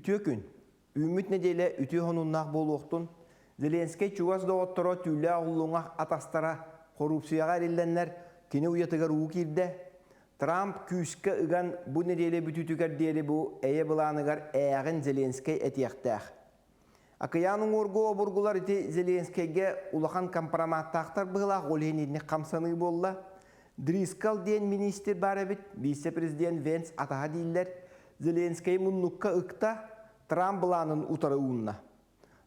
Үтүө күн! Үүммүт нэдиэлэ үтүө сонуннаах буолуохтун. Зеленскэй чугас доҕотторо түүлээх уллуҥах атастара хоруупсуйаҕа эриллэннэр кини уйатыгар уу киирдэ. Трамп күүскэ ыган бу нэдиэлэ бүтүүтүгэр диэри бу эйэ былааныгар ээҕин Зеленскэй этиэхтээх. Акыйаан уҥуоргу обургулар ити Зеленскэйгэ улахан компроматтаахтар быһыылаах, ол иһин итинник хамсаныы буолла. Дрискал диэн миниистир баар эбит, вице-президент Венс атаһа дииллэр. Зеленскэй муннукка ыкта, Трамп былаанын утары уунна.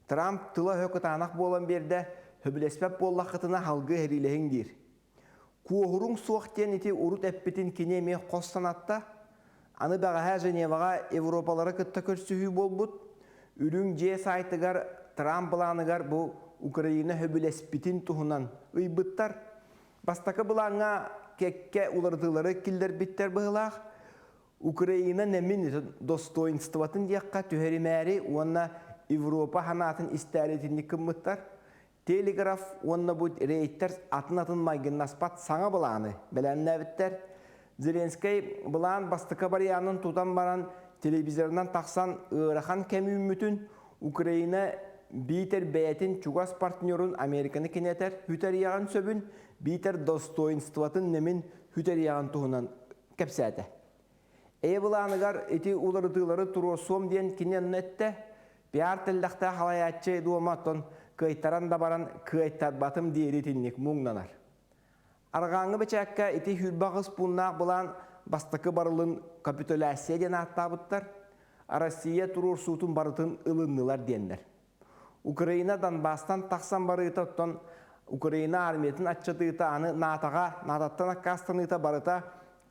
Трамп тыла-өһө кытаанах буолан биэрдэ, сөбүлэспэт буоллаххытына халгыы сэриилэһиҥ диир. Куоһуруҥ суох диэн ити урут эппитин кини эмиэ хос санатта. Аны бэҕэһээ Женеваҕа Европалары кытта көрсүһүү буолбут. Үрүҥ дьиэ сайтыгар Трамп былааныгар бу Украина сөбүлэспитин туһунан ыйбыттар. Бастакы былааҥҥа кэккэ уларытыылары киллэрбиттэр быһыылаах. Украина нэмин достоинствотын диэххэ түһэримээри уонна Европа санаатын истээри итинник гыммыттар. Телеграф уонна бу рейдтэр атын-атын майгыннаспат саҥа былааны бэлэмнээбиттэр. Зеленскэй былаан бастакы барыйаанын тутан баран телевизорынан тахсан ыарахан кэм үүммүтүн, Украина биитэр бэйэтин чугас партнерун Американы кинэтэр хүтэриэҕин сөбүн, биитэр достоинствотын нэмин хүтэриэҕин туһунан кэпсээтэ. Эйэ былааныгар ити уларытыылары туруорсуом диэн кини онно эттэ. Пиар тэллэхтээх халайааччы дуома оттон кыайтаран да баран кыайтарбатым диэри итинник муҥнанар. Арҕааҥҥы бэчээккэ ити 28 пууннаах былаан бастакы барылын капитуляция диэн ааттаабыттар. Россия туруорсуутун барытын ылыннылар диэннэр. Украина Донбасстан тахсан барыыта оттон Украина армиятын аччатыыта аны НАТО-ҕа, НАТО-ттан аккаастаныыта барыта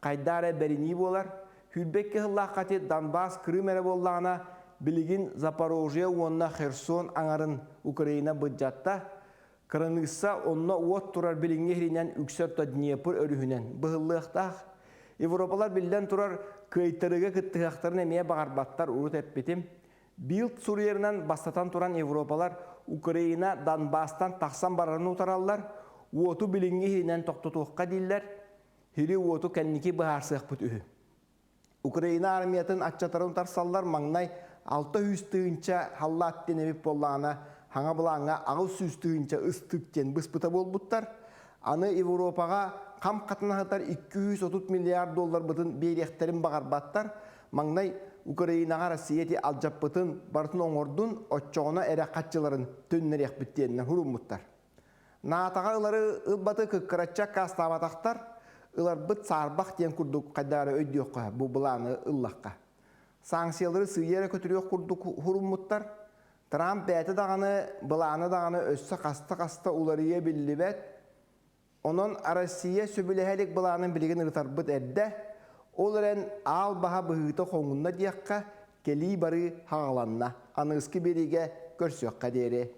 хайдаа эрэ бэринии буолар. 22 сыллаахха ити Донбасс Крым эрэ буоллаҕына, билигин Запорожье уонна Херсон аҥарын Украина быдьатта. Кыраныысса онно уот турар билиҥҥи иһиринэн үксэ орто Днепр өрүһүнэн быһыллыахтаах. Европалар биллэн турар кыайтарыыга кыттыһыахтарын эмиэ баҕарбаттар урут эппитим. Билд суруйарынан бастатан туран Европалар Украина Донбасстан тахсан барарын утараллар, уоту билиҥҥи иһинэн тохтотуохха дииллэр, сири-уоту кэнники быһаарсыахпыт үһү. Украина армиятын аччатарын утарсаллар маҥнай 600 тыһыынча халлаат диэн эбит буоллаҕына, хаҥа былааҥҥа 800 тыһыынча ыстык диэн быспыта буолбуттар. Аны Европаҕа хам хатынаһытар 230 миллиард долларбытын биэриэхтэрин баҕарбаттар. Маҥнай Украинаҕа Россия ити алдьаппытын барытын оҥордун, оччоҕуна эрэ хаччыларын төннөриэхпит диэннэр хуруммуттар. НАТО-ҕа ылары ылбаты кыккыраччы аккаастаабатахтар, ыларбыт саарбах диэн курдук хайдах эрэ өйдүөххэ бу былааны ыллахха. Санкциялары сыыйа эрэ көтүрүөх курдук хуруммуттар. Трамп бэйэтэ даҕаны, былаана даҕаны өссө хаста-хаста уларыйа биллибэт. Онон Россия сөбүлэһэ илик былаанын билигин ырытарбыт эрдэ. Ол эрэн аал баһа быһыыта хоҥунна диэххэ, кэлии-барыы хаҕаланна. Аныгыскы биэриигэ көрсүөххэ диэри.